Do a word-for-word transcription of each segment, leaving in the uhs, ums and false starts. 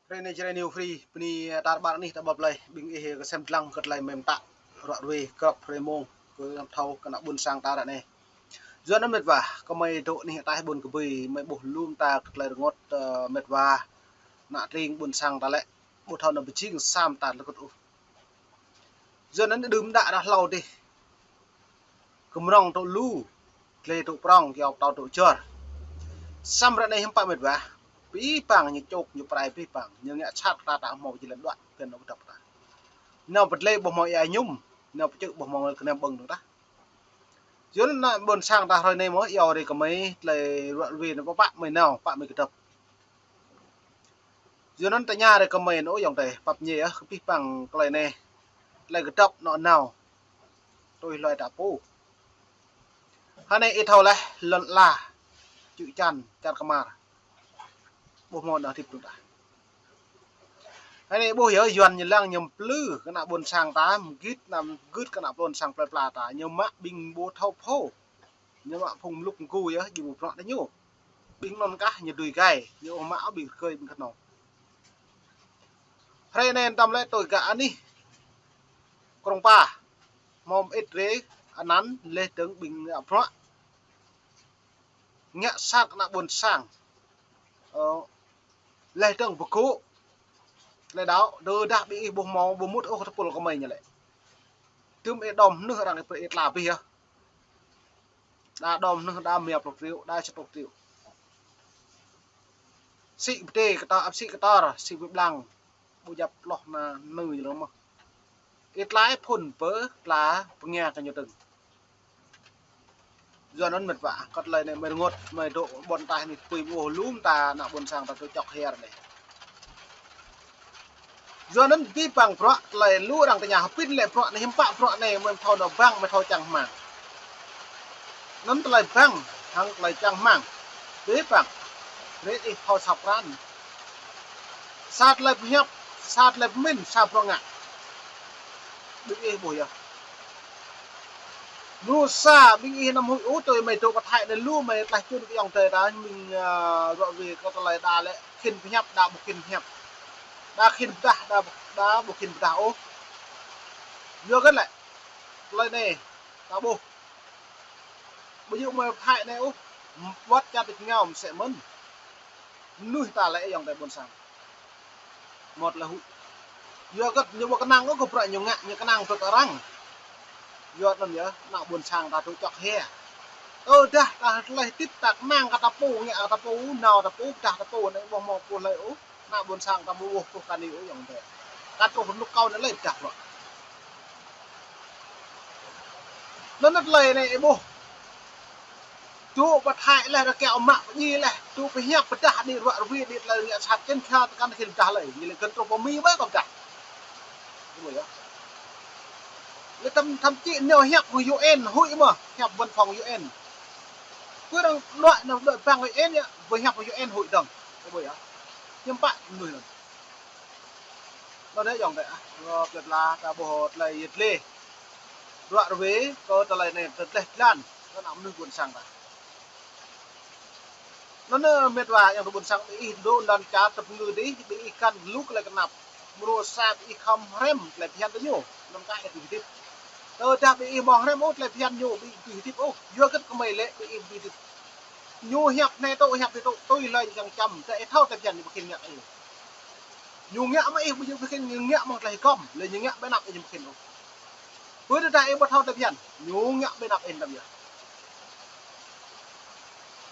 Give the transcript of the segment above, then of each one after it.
Hrơi anai Jrai New Free, bơni tar ƀar anih ta ƀuh lĕ, ƀing ih kơsem dlăng kơ tơlơi mơ̆ng ta, ruă ruê, krăp hrơi mông, kơ năm thâo, kơ ană ƀôn sang ta ră anai. Yua anŭn mĕt wa, kơmơi dŏ anih ataih ƀôn kơbơi, mơi ƀuh lŏm ta kơ tơlơi rơngot, ơ, mĕt wa, ană tring ƀôn sang ta lĕ, ƀu thâo nao pơjing sa mơta tơlơi kơt ôh. Yua anŭn đưm đă ră hlâo dih. Kơmrŏng tŭ lu, tle tŭ prŏng, kyâo pơtâo tŭ jor. Samơ̆ ră anai hiư̆m pă mĕt wa. Pih pang ñu čŏk ñu prai pih pang. Ñu ngă sat ta ta hmâo jơlan đuaĭ, phiăn nao kơdŏp ta. Nao pơdlai ƀu hmâo ia ñum, nao pơčư̆ ƀu hmâo kơnăm ƀơ̆ng dơ̆ng tah. Yua anŭn ană ƀôn sang ta hrơi anai mơ̆, iâu rai kơmơi, tơlơi ruă ruê anŭn pă pă mơi nao, pă mơi kơdŏp. Yua anŭn tơña rai kơmơi anŭn ayŏng adơi, pap ñe ah, kơ pih pang tơlơi anai. Tơlơi kơdŏp anŏ nao. Tui hloi ta pô. Hơnai ih thâo leh, lŏn ala. Čư̆ čan, čar kơmar. Ƀu hmâo nao hơdip dơ̆ng tah. Hơnai ƀuh yơh, Yuan ñu lăng ñu plư, kơ ană ƀôn sang ta, mơgit, anăm gưt kơ ană ƀôn sang plơi pla ta, ñu mă ƀing ƀu thâo pô. Ñu mă phung mlŭk mgu yơh, ƀing ƀu prŏ ta ñu. Ƀing anŭn kah ñu dưi gai, ñu ƀu mă ƀing rơkơi ƀing kơnơ̆ng. Hrơi anai tơm lĕ tui gah anih. Krông Pa. Hmâo mơit rê, anăn, leh dơ̆ng ƀing ngă prŏ. Ngă sat kơ ană ƀôn sang. Ơ, leh dơ̆ng pơgŏ. Leh đao, tơdah ƀing ih ƀu hmâo, ƀu mŭt ôh kơ tơpul kơmơi ñu lĕ. Tơm ih đom hơnưh arăng ih pơ ih tla bih yơh. Đa đom hơnưh đa mia pluh triệu, đa sa pluh triệu. Sĭ pơdê kơtor, ăp sĭ kơtor, sĭ pơblang. Ƀu djăp hloh ană nư ñu lơ̆m mơ̆. Ih tla ih phŭn pơ, tla pơngia kơ ñu dơ̆ng. Yua anŭn mĕt wa, kơ tơlơi anai mơi rơngot, mơi dŏ ƀôn ataih anai tơpui ƀuh lŏm ta ană ƀôn sang ta tŭ čŏk hia anai. Yua anŭn pih pang prŏ, tơlơi lu arăng tơña hơpĭn lĕ prŏ anai, hiư̆m pă prŏ anai, mơi thâo nao bang, mơi thâo čang hmang. Anŭn tơlơi bang, hăng tơlơi čang hmang. Pih pang, rĭ ih thâo sa pran. Sa tơlơi pơhiăp, sa tơlơi pơmĭn, sa prŏ ngă. Ƀing ih ƀuh yơh. Mrô sa ƀing ih anăm huĭ ôh, tui mơi dŏ pơ Thái anai lu mơi tlaih čun kơ ayŏng adơi ta, ƀing, ơ, ruă ruê kơ tơlơi đa lĕ khĭn pơhiăp, đa ƀu khĭn pơhiăp. Đa khĭn pơdah, đa, đa ƀu khĭn pơdah ôh. Yua kơ lĕ, tơlơi anai, ta ƀuh. Ƀu djơ̆ mơi pơ Thái anai ôh, wơ̆t čar tač rơngiao mơsĕ mơ̆n. Mơnuih ta lĕ ayŏng adơi ƀôn sang. Mơ̆t lĕ huĭ. Yua kơ ñu ƀu kơnang ôh kơ bruă ñu ngă, ñu kơnang tŭ arăng. Yua anŭn yơh, ană ƀôn sang ta tŭ čŏk hia. Tơdah ta tơlơi hơdip ta kơnang kơ ta pô, ngă kơ ta pô, nao ta pô, pơdah ta pô, anai ƀu hmâo pô hlơi ôh. Ană ƀôn sang ta ƀu ƀuh truh kơ anai ôh ayŏng adơi. Kơ truh rơnŭk kâo anai lĕ pơdah bruă. Anŭn anŭn tơlơi anai ih ƀuh. Dŏ pơ Thái leh, rơkâo mă pơdjai leh. Dŏ pơhiăp pơdah đĭ ruă ruê đĭ tơlơi ngă sat čen kha tơkan khĭn pơdah lơi. Ñu lĕ gơ̆n truh pơ Mi ƀơi kơ pơdah. Ih ƀuh yơh. Lĕ thăm, thăm či nao hiăp hăng U N, huĭ mơ̆, hiăp văn phòng U N. Kơ arăng đuaĭ nao đuaĭ bang U N yơh, ƀu hiăp hăng U N huĭ dơ̆ng. Ih ƀuh yơh. Hiư̆m pă mơnuih anŭn. Anŭn yơh ayŏng adơi ah, rơ̆ plơi pla ta ƀuh tơlơi yơh tơlơi. Ruă ruê, kơ tơlơi anai, tơlơi tlan, kơ ană mơnuih ƀôn sang ta. Anŭn yơh mĕt wa, ayŏng adơi ƀôn sang, ƀing ih dŏ lŏn čar tơpơngư dih, ƀing ih kăn lu tơlơi kơnap. Mrô sa ƀing ih khŏm hrăm tơlơi phiăn tơ ñu, anŭn kah ih tui hơdip. Tơdah ƀing ih ƀu hrăm ôh tơlơi phiăn ñu, ƀing ih tui hơdip ôh. Yua kơ kơmơi lĕ ƀing ih tui hơdip. Ñu hiăp anai tŭ, hiăp anai tŭ, tui hlơi ñu kiăng čăm, tơdah ih thâo tơlơi phiăn ñu ƀu khĭn ngă ih. Ñu ngă mă ih ƀu djơ̆ ƀu khĭn, ñu ngă mă tơlơi gŏm, lĕ ñu ngă ƀơi anăp ih ñu ƀu khĭn ôh. Pơ tơdah ih ƀu thâo tơlơi phiăn, ñu ngă ƀơi anăp ih anăm yơh.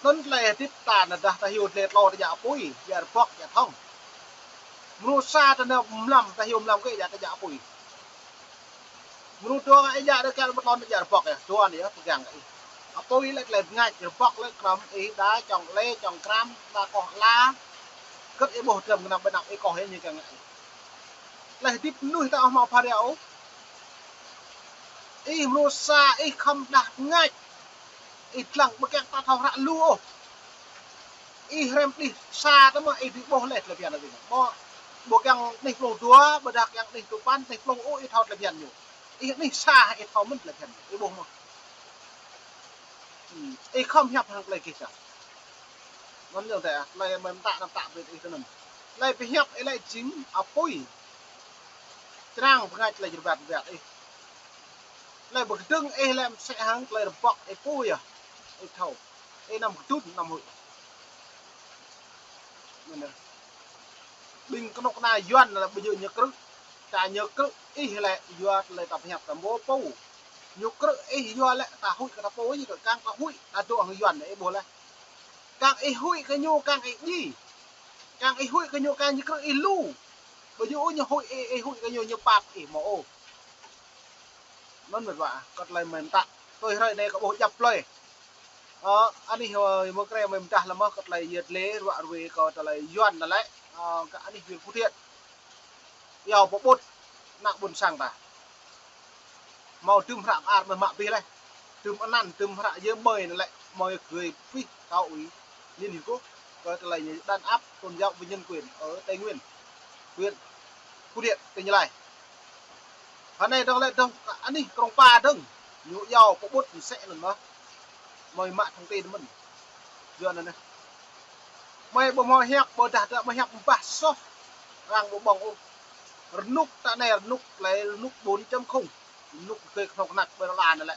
Anŭn tơlơi hơdip ta anai dah ta hyu tơlơi tlâo ta djă apui, djă rơbŏk, djă thŏng. Mrô sa ta nao mlam, ta hyu mlam kơ djă ta djă apui. Mrô dua ngă ih djă rơkâo ƀơi tlôn ta djă rơbŏk yơh, dua anai yơh pơgang kơ ih. Apui lĕ tơlơi bơngač, rơbŏk lĕ kơnăm ih đa čŏng lĕ, čŏng kram, đa koh ala. Kơt ih ƀuh dram kơnăm ƀơi anăp ih koh yơh ñu kiăng ngă ih. Tơlơi hơdip mơnuih ta ƀu hmâo phara ôh. Ih mrô sa ih khŏm đah bơngač. Ih dlăng ƀu kiăng ta thâo hră lu ôh. Ih hrăm anih sa tơ mơ̆ ih dưi ƀuh leh tơlơi phiăn anai. Ƀu, ƀu kiăng anih pluh dua, ƀôdah kiăng anih tơpăn, anih pluh ôh ih thâo tơlơi phiăn ñu. Ih anih sa ih thâo mơ̆n tơlơi phiăn ñu. Ih ƀuh mơ̆. Hmm. Ih khŏm hiăp hăng tơlơi gih čang. Anŭn yơh tơ, tơlơi mơ̆n ta anăm ta brơi ih tơ anŭn. Tơlơi pơhiăp ih lĕ jing apui. Črang pơngač tơlơi rơbat rơbat ih. Tơlơi pơkơdơ̆ng ih lĕ mơsĕ hăng tơlơi rơbŏk ih pui yơh. Ih thâo. Ih năm kơdŭn năm huĭ. Anŭn yơh. Ƀing kơnuk kơna Yuan lĕ ƀu djơ̆ ñu krư̆. Ta ñu krư̆ ih lĕ yua tơlơi ta pơhiăp ta mơ̆ pô. Ñu krư̆ ih yua lĕ ta huĭ kơ ta pô ñu kơ kang ta huĭ ta dŏ hăng Yuan ih ƀuh lĕ. Kang ih huĭ kơ ñu kang ih djai. Kang ih huĭ kơ ñu kang ñu krư̆ ih lu. Ƀu djơ̆ ôh ñu huĭ ih, ih huĭ kơ ñu ñu pap ih mơ̆ ôh. Anŭn mĕt wa, kơ tơlơi mĕn ta. Tui hrơi anai kơ ƀuh djăp plơi. Ơ, anih, ơ, mơ̆ krĕ mĕn mơdah lĕ mơ̆ kơ tơlơi yơt lĕ, ruă rue kơ tơlơi Yuan anŭn lĕ. Ơ, kơ anih huyện Phú Thiện. Iâu pơƀut, ană ƀôn sang ta. Hmâo tơm hră mơar mơ̆ mă pih lĕ. Tơm anăn, tơm hră yơh mơi anŭn lĕ, mơi gơi pih cao ủy Liên Hiệp Quốc. Kơ tơlơi đàn áp tôn giáo và nhân quyền ở Tây Nguyên, huyện Phú Thiện, tỉnh Gia Lai. Hơnai dơ̆ng lĕ dơ̆ng, anih Krông Pa dơ̆ng, ñu iâu pơƀut mơsĕ anŭn mơ̆. Mơi mă thông tin mơ̆n. Yua anŭn anai. Mơi ƀu hmâo hiăp, ƀôdah ta mơi hiăp ƀah soh. Arăng ƀu ƀơ̆ng ôh. Rơnŭk ta anai, rơnŭk lĕ, rơnŭk bốn chấm không. Rơnŭk kơ kơnuk kơna ƀơi lŏn anai lĕ.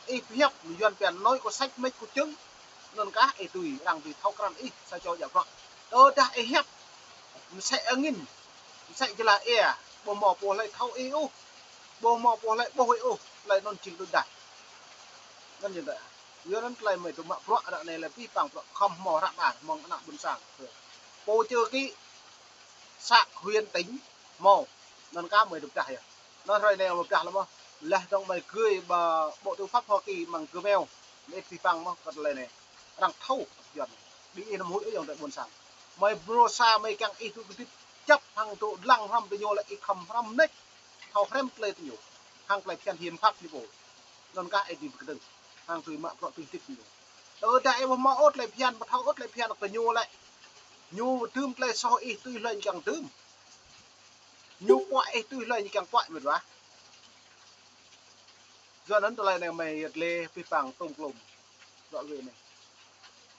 Ih pơhiăp, Yuan pia nói có sách mách có chứng. Anŭn kah ih tui, arăng tui thâo krăn ih, sa čô djă bruă. Tơdah ih hiăp, mơsĕ angin, mơsĕ jơlah ia, ƀu hmâo pô hlơi thâo ih ôh, ƀu hmâo pô hlơi ƀuh ih ôh, tơlơi anŭn jing đôč đah. Anŭn yơh ta. Yua anŭn tơlơi mơi tŭ mă bruă ră anai lĕ pih pang bruă khŏm hmâo hră mơar mơ̆ng ană ƀôn sang. Pô čơ kĭ, xã, huyện, tỉnh, hmâo. Anŭn kah mơi tŭ pơdah yơh. Anŭn hrơi anai mơi pơdah lĕ mơ̆. Laih dơ̆ng mơi gơi ƀa Bộ Tư pháp Hoa Kỳ mơ̆ng Gmail. Mơi pih pang mơ̆ kơ tơlơi anai. Arăng thâo Yuan. Ƀing ih năm huĭ ôh ayŏng adơi ƀôn sang. Mơi brô sa mơi kiăng ih tŭ kơdip čăp hăng tŭ lăng hrŏm tơ ñu lĕ ih khŏm hrŏm mơneč. Thâo hrĕm tơlơi tơ ñu. Hăng tơlơi phiăn hiến pháp ñu pô. Anŭn kah ih tui pơkơdơ̆ng. Hăng tui mă bruă tui kơdip ñu. Tơdah ih ƀu hmâo ôh tơlơi phiăn, ƀu thâo ôh tơlơi phiăn kơ ñu lĕ. Ñu tơm tơlơi soh ih tui hlơi ñu kiăng tơm. Ñu puă ih tui hlơi ñu kiăng puă mĕt wa. Yua anŭn tơlơi anai mơi yơt lĕ pih pang tôm klôm. Dŏ wê anai.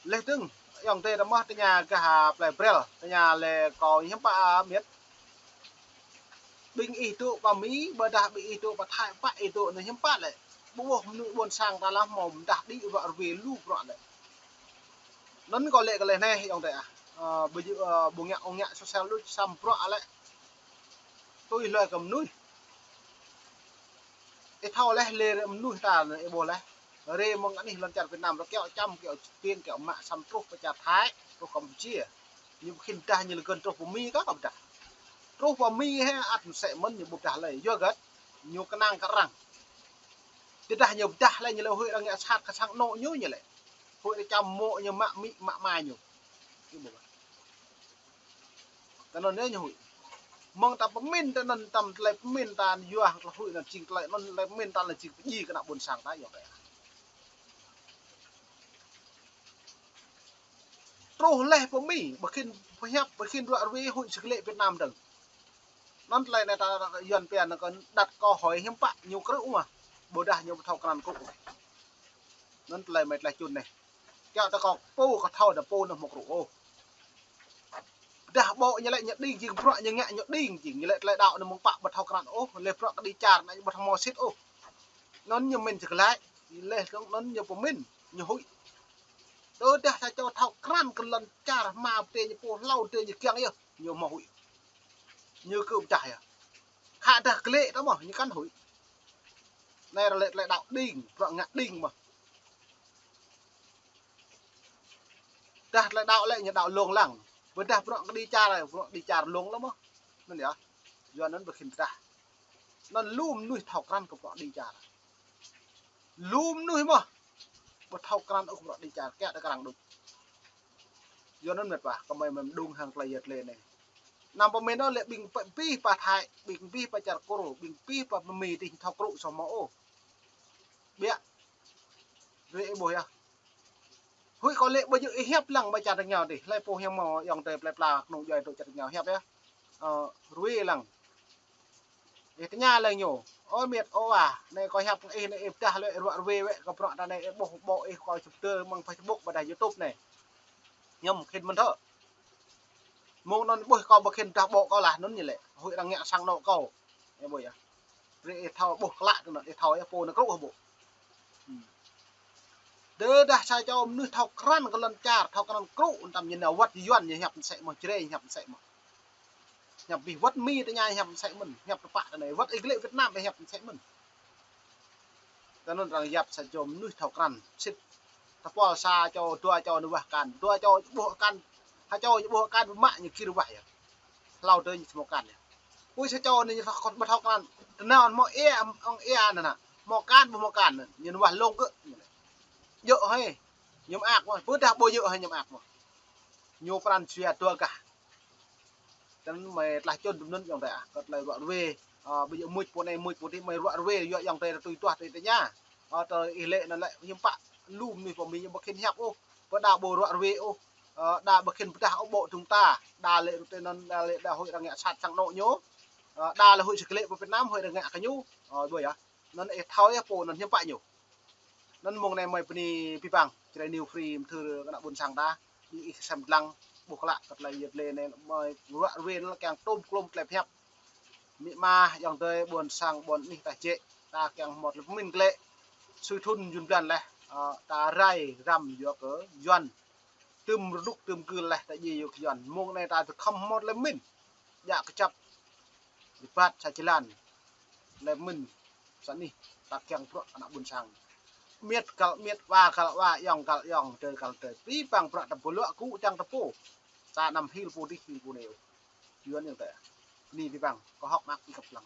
Laih dơ̆ng, ayŏng adơi ta mơ̆ tơña gah plei Brel, tơña lĕ kâo hiư̆m pă mĕt. Ƀing ih dŏ pơ Mi, ƀôdah ƀing ih dŏ pơ Thái, pă ih dŏ anai hiư̆m pă lĕ. Ƀuh mơnuih ƀôn sang ta lăm hmâo mơdah đĭ ruă rue lu bruă lĕ. Anŭn kâo lĕ kơ lĕ anai, ayŏng adơi ah. Ơ, ƀu djơ̆, ơ, ƀu ngă ôh ngă sosial đôč, săm bruă lĕ. Tui hlơi kơ mơnuih. Ih thâo laih lĕ mơnuih ta anai ih ƀuh laih. Rê mơ̆ng anih lŏn čar Việt Nam ră kiaŏ čăm, kiaŏ čơping, kiaŏ mă săm truh pơ čar Thái, truh Campuchia. Ñu ƀu khĭn dah ñu lĕ gơ̆n truh pơ Mi kah kơ pơdah. Truh pơ Mi hĕ ăt mơsĕ mơ̆n ñu ƀu pơdah lơi. Yua hơget? Ñu kơnang kơ arăng. Tơdah ñu pơdah lĕ ñu lĕ huĭ arăng ngă sat kơ sang anŏ ñu ñu lĕ. Huĭ arăng čăm mô̆ ñu mă amĭ mă ama ñu. Ih ƀuh. Tơ anŭn yơh ñu huĭ. Mơ̆ng ta pơmĭn tơ anŭn tơm tơlơi pơmĭn ta yua hăng tơlơi huĭ anŭn jing tơlơi anŭn tơlơi pơmĭn ta lĕ jing pơdjai kơ ană ƀôn sang ta ayŏng adơi. Truh laih pơ Mi, ƀu khĭn pơhiăp, ƀu khĭn ruă rue huĭ sơglĕ Việt Nam dơ̆ng. Anŭn tơlơi anai ta Yuan pia anŭn kơ đặt câu hỏi hiư̆m pă ñu krư̆ mơ̆. Ƀôdah ñu ƀu thâo krăn krư̆. Anŭn tơlơi mơi tlaih čun anai. Kiaŏ ta kơ pô kơ thâo dah pô anŭn hmâo krư̆ ôh. Dah ƀô̆ ñu lĕ ñu đing jing bruă ñu ngă ñu đing jing. Ñu lĕ tơlơi đaŏ anŭn mơ̆ng pă ƀu thâo krăn ôh. Lĕ bruă kơđi čar anŭn ƀu thâo hmâo sĭt ôh. Anŭn ñu mĭn čơklaih. Laih dơ̆ng anŭn ñu pơmĭn, ñu huĭ. Tơdah sa čô thâo krăn kơ lŏn čar hmua pơtê ñu pô hlâo pơtê ñu kiăng yơh, ñu hmâo huĭ. Ñu kơ pơdah yơh. Khă dah glĕ ta mơ̆, ñu kăn huĭ. Anai ră lĕ tơlơi đaŏ đing, bruă ngă đing mơ̆. Dah tơlơi đaŏ lĕ ñu đaŏ lông lăng. Ƀôdah bruă kơđi čar, bruă kơđi čar lông lăng mơ̆. Anŭn yơh. Yua anŭn ƀu khĭn pơdah. Anŭn lu mơnuih thâo krăn kơ bruă kơđi čar. Lu mơnuih mơ̆. Ƀu thâo krăn ôh bruă kơđi čar, kiaŏ ta krăn đôč. Yua anŭn mĕt wa, kơ mơi mơ̆n mơđung hăng tơlơi yơh tơlơi anai. Anăm pơmĭn ôh lĕ ƀing pơ-, pih pơ Thái, ƀing pih pơ čar Kur, ƀing pih pơ Mi dih thâo krư̆ soh mơ̆ ôh. Biă. Rê ih ƀuh yơh. Huĭ kâo lĕ ƀu djơ̆ ih hiăp lăng ƀơi čar rơngiao dih. Hlơi pô hiam mơ̆ ayŏng adơi plei pla kơnung djuai dŏ čar rơngiao hiăp yơh. Ơ, rue lăng. Ih tơña lăng ñu. Ơ mĕt, ơ wa, anai kâo hiăp kơ ih anai ih pơdah lĕ ruă rue wĕ kơ bruă ta anai ih ƀuh ƀô̆ ih kâo čŭp tơ mơ̆ng Facebook ƀôdah YouTube anai. Hiam khĭn mơ̆n thâo. Mơ̆ng anŭn ƀuh kâo ƀu khĭn dah ƀô̆ kâo lah anŭn ñu lĕ. Hơi arăng ngă sang anŏ kâo. Ơ ƀuh yơh. Brơi ih thâo ƀuh klă tơ anŭn, ih thâo yơh pô anŭn kru hă ƀô̆. Hmm. Tơdah sa čô mơnuih thâo krăn kơ lŏn čar, thâo krăn kru, anăm ñu nao wơ̆t Yuan ñu hiăp mơsĕ mơ̆n, Jrai ñu hiăp mơsĕ mơ̆n. Hiăp abih wơ̆t Mi tơ ñu hiăp mơsĕ mơ̆n, hiăp tơpă tơ anai, wơ̆t ih glĕ Việt Nam ih hiăp mơsĕ mơ̆n. Tơ anŭn arăng yap sa čô mơnuih thâo krăn, sĭt. Tơpul sa čô, dua čô ñu wah akan, dua čô ƀuh akan, ha čô ñu ƀuh akan, mă ñu gir wah yơh. Hlâo tơ ñu hmâo akan yơh. Pui sa čô anai ñu thâo krăn, ƀu thâo krăn. Tơ anŭn hmâo ia, ŏng ia anŭn nă. Hmâo akan, ƀu hmâo akan, ñu wah lông kơ. Djơ̆ hơi, ñu mơak mơ̆n, ƀôdah ƀu djơ̆ hơi ñu mơak mơ̆n. Ñu pran jua dua gah. Tơ anŭn mơi tlaih čun tơ anŭn yŏng tơi ah, kơ tơlơi ruă ruê. Ơ, ƀu djơ̆ mŭč pô anai, mŭč pô adih, mơi ruă ruê, yua yŏng tơi tui tuah tơi tơña. Ơ, tơ ih lĕ anŭn lĕ hiư̆m pă, lu mơnuih pô Mi ñu ƀu khĭn hiăp ôh, pơ đa ƀu ruă ruê ôh. Ơ, đa ƀu khĭn pơdah ôh ƀô̆ tơ̆ng ta, đa lĕ rơ̆ tơ anŭn, đa lĕ đa hơi arăng ngă sat sang anŏ ñu. Ơ, đa lĕ hơi sơglĕ pơ Việt Nam, hơi arăng ngă kơ ñu. Ơ, ƀuh yơh. Anŭn ih thâo yơh pô anŭn hiư̆m pă ñu. Anŭn mơ̆ng anai mơi bơni abih bang, Jrai New Free, mơthưr kơ ană ƀôn sang ta, ƀing ih sem lăng, ƀuh klă kơ tơlơi yơh lĕ anai, mơi ruă ruê anŭn kiăng tôm klôm tơlơi pơhiăp. Amĭ ama, yŏng tơi, ƀôn sang, ƀôn anih ta jĕ, ta kiăng hmâo tơlơi pơmĭn glaĭ, sui thŭn jun blan laih, ơ, ta rai răm yua kơ Yuan. Tơm rơnŭk tơm gưl laih ta djai yua kơ Yuan. Mơ̆ng anai ta tơkhŏm hmâo tơlơi pơmĭn. Djă kơjăp. Rơbat sa jơlan. Tơlơi pơmĭn. Sa anih ta kiăng bruă ană ƀôn sang. Miet găl miet, wa găl wa, yŏng găl yŏng, tơ̆ găl tơ̆. Abih bang bruă ta ƀu luă gŭ čang tơpô. Ta anăm hil pô adih, hil pô anai. Yuan yơh tơi. Bơni abih bang, kâo hơ̆k mơak ih kăp lăng.